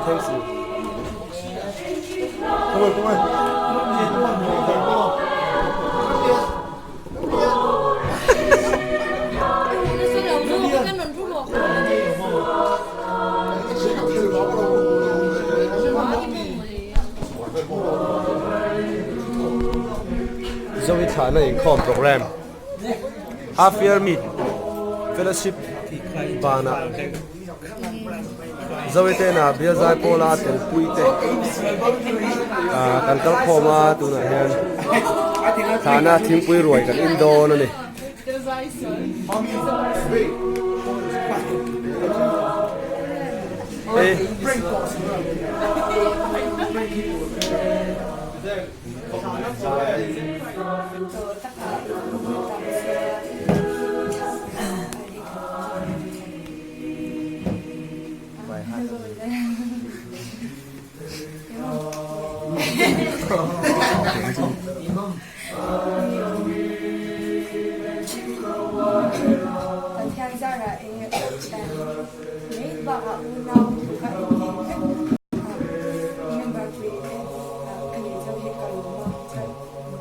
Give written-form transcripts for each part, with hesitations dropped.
Thanks you. Zoe thlahna inkhawm program Half year meet fellowship banah Zoe tena bial zai pawla tel pui te kan kal khawm a tunah hian thlahna thingpui ruai kan in dawn a ni. Pathian zarah enge mai bakah unau ka intih vek member pui te ka nei zo hi ka lawm a chuan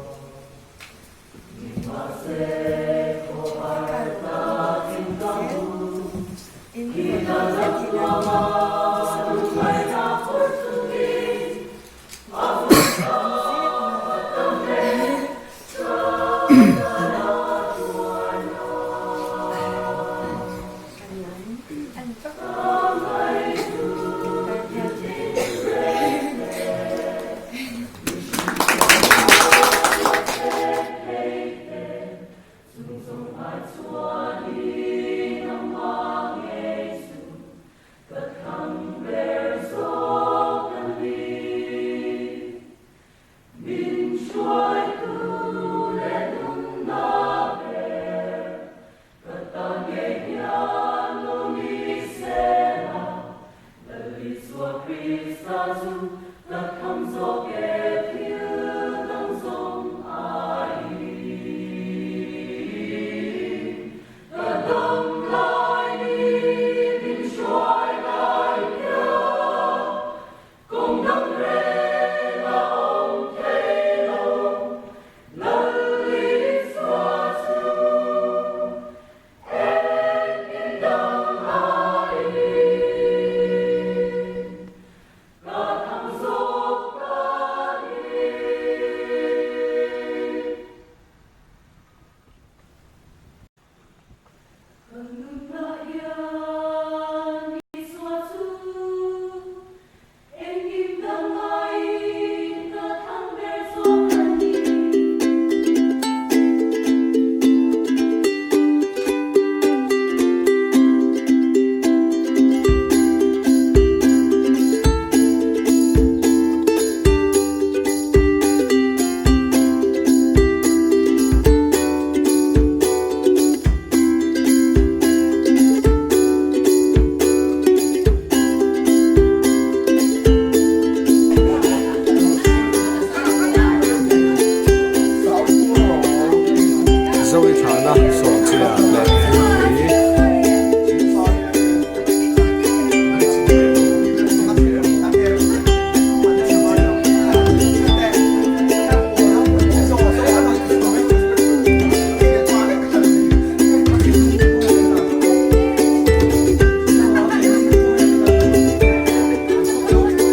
Zoe thlahna sawmchia leh thingpui.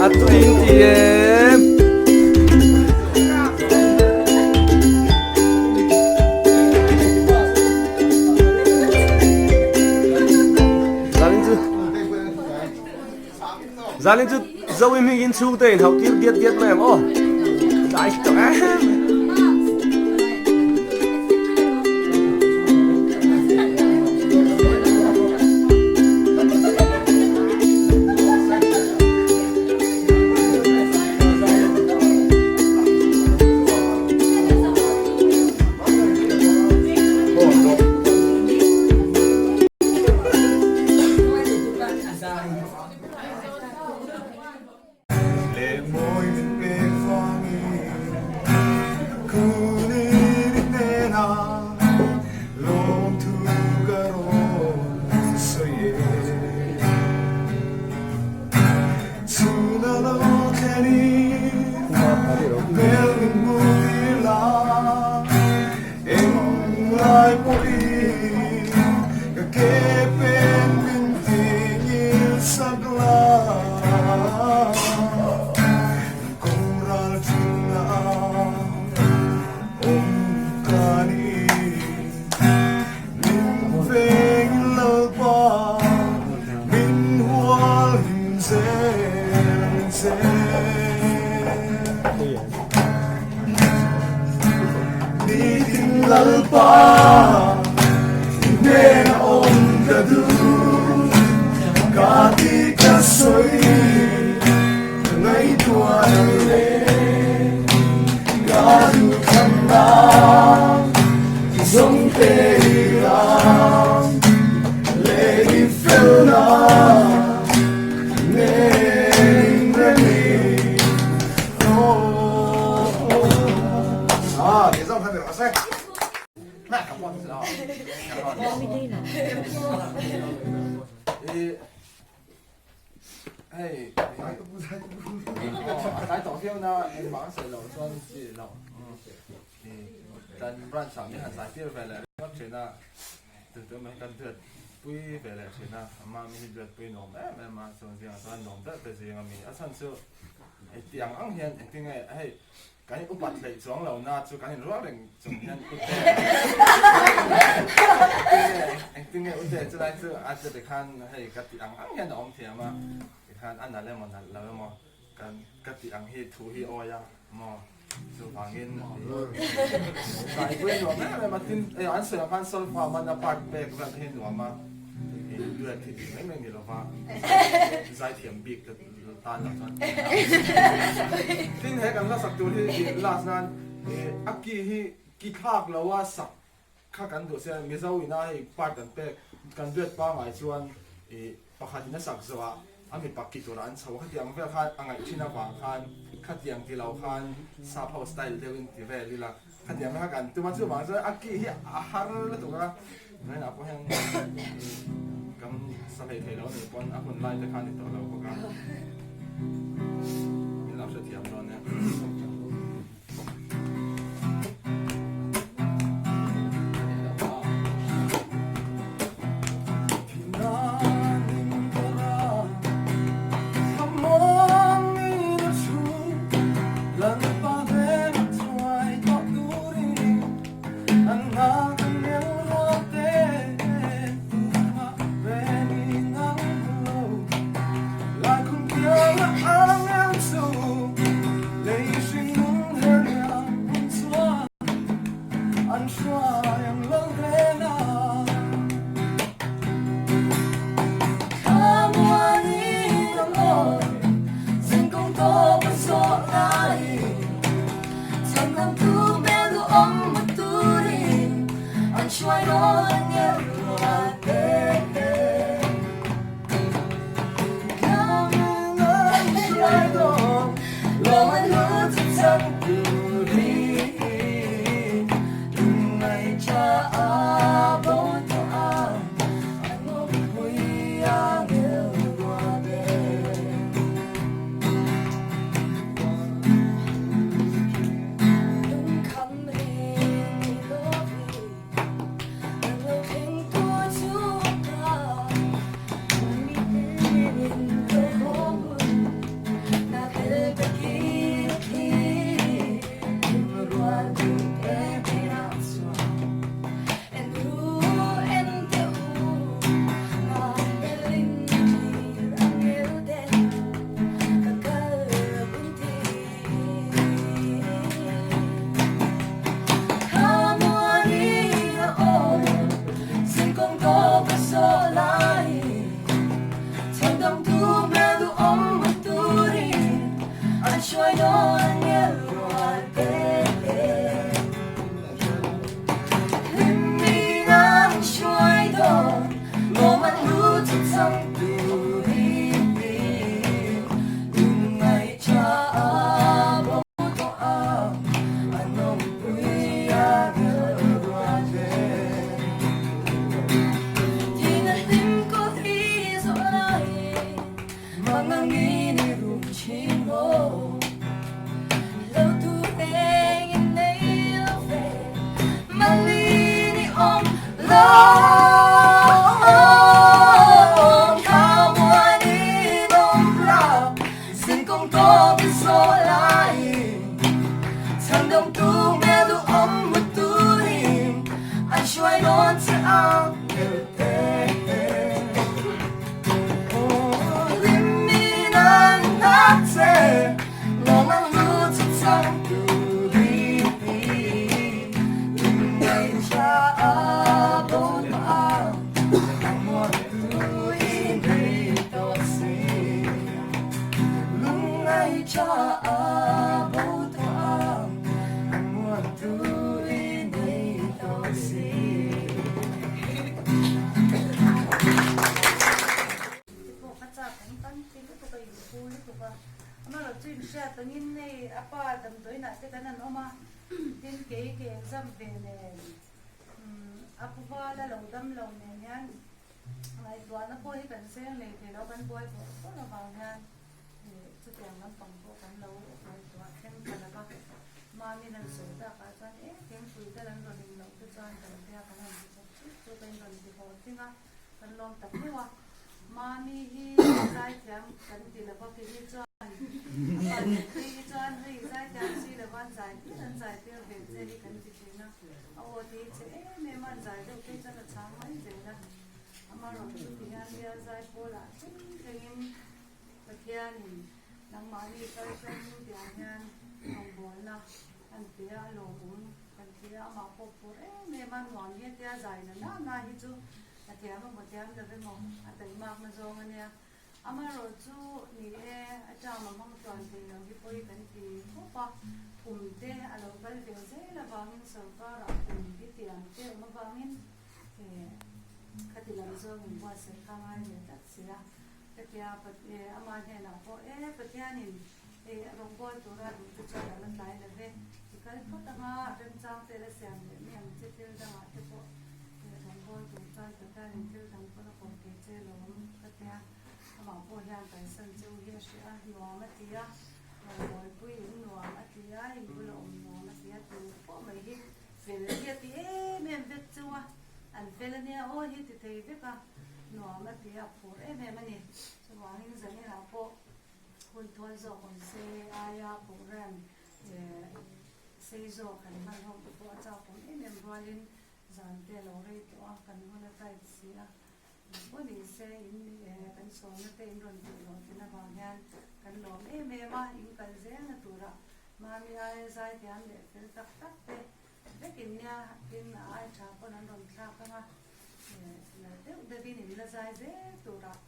A tui in ti em? Zalin chu Zalin chu Zoe hming in chhung te in hauh tir diat diat mai ang aw. Tlai tawh em. Hmel min hmuh tir la, englai pawhin ka ke pen min ti ngil sak la. Kawng ral thin a awm ka ni, min veng lalpa, min hual him zel ang che. Nitin lalpa i hnena awm ka duh, ka ti ka sawi ka ngaihtuah le, ka duh thamna i zawng te i ram leh i felna nen reng i. Kan in upat hleih chuang lo na chu kan in rual reng chung hian ute engtin nge ute chulai chu a che tikhan hei ka tih ang ang hian a awm thiam a tikhan a nalh emaw nalh lo emaw kan ka tih ang hi thu hi awi a maw chuvangin zaipui a nuam em em a tin an sawi ang khan solfa man a part pek vel te hi a nuam a duet hi tih mai mai ni lova zaithiam bik te tan lo chuan tin he kan hla sak tur hi i last nan a ki hi ki thlak lo a sak kha kan duh sia Mizo ina hei part kan pek kan duet pangai chuan i pakhat in a sak zawh ah a mipa ki turah an chho a khatiang vel khan a ngaih thin avang khan khatiang ti lo khan sap ho style deuh in ti vel ila khatiang kha kan tum a chuvang chuan a ki hi a har lutuk a Vawiinah pawh hian kan sa hlei thei lo a nih pawn a hun lai te kha a ni tawh lo bawk a, min lo hrethiam dawn e. Ti pawh ka chak ang kan ti lutuk a inpu lutuk a, amaherawh chu inhriat angin hei a pa damdawiinah te kan han awm a, tin kei ke exam ve nen a pu vala lo dam lo nen hian ngaihtuahna pawh hi kan seng lei thei lo kan buai bawrh bawrh avang hian chutiang lampang pawh kan lo ngaihtuah thleng ta lo va, mami han sawi takah chuan e thingpui te an rawn in loh te chuan kan biak an han ti chawp chawp chu ka inrawn ti haw tling a. Kan lawm tak meuh a, Mami hi zaithiam kan ti lova kei hi chuan a kei hi chuan hei zaithiam si lova an zai tir an zai tir ve che hi kan ti thin a, a aw te hi che em em a an zai deuh phei chuan a chhang mai zel a, amaherawh chu ti hian bial zai pawlah thleng thlengin Pathianin nangmahni kaltlangin tiang hian rawngbawlna an pe a, a lawmawm kan ti a, amah pawh phur em em a, nuam hi a tia zai na na na hi chu a thiam emaw thiam lo emaw a taimakna zawng a nia. Amaherawh chu ni e, a term a hmang tluan thei lo hi pawi kan ti khawp a, kum te a lo kal ve zel avangin sorkarah kum hi tiam te awm avangin khati lam zawng inbuatsaih kha a ngai ve tlat si a. Hetia ama hnenah pawh e Pathianin hei rawngbawl tura duh te chuan a la tlai lo ve, i kal phawt anga remchang te la siam leh mai ang che thil dangah te pawh rawngbawl tur chuan Pathianin thil dang pawn a kawh thei che lawm ka tia amah pawh hian kalsan cheu hi a hria a, nuam a ti a, rawngbawlpui in nuam a ti a, in bula awm nuam a ti a tu pawh mai hi fel hi a ti em em vek cheu a, an fel ania aw hi ti thei vek a. Nuam a ti a phur em em a ni. Chuvangin zaninah pawh hun thawl zawk awm se aia program sei zawk kan hman ho te pawh a chak awm em em rualin zan te a lo rei tawh a, kan hun a tight si a. Engpawh ni se in kan sawmna te in rawn tih loh thin avang hian kan lawm em em a, in kal zelna turah Mami aia zaithiam leh fel tak tak te vekin nia tin a ai tha pawn an rawn thlak ang a. Nalh deuh deuhin in la zai zel turah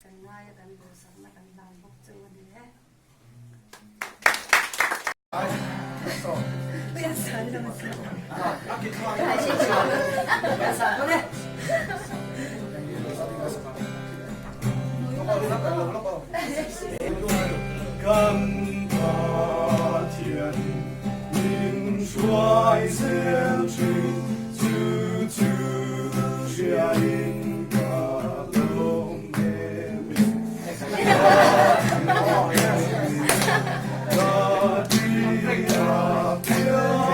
kan ngai a, kan duhsakna kan hlan bawk cheu a ni e. Kan Pathianin min hruai zel thin chu chu hriain ka lawm em e. Ka ti a piang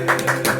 e.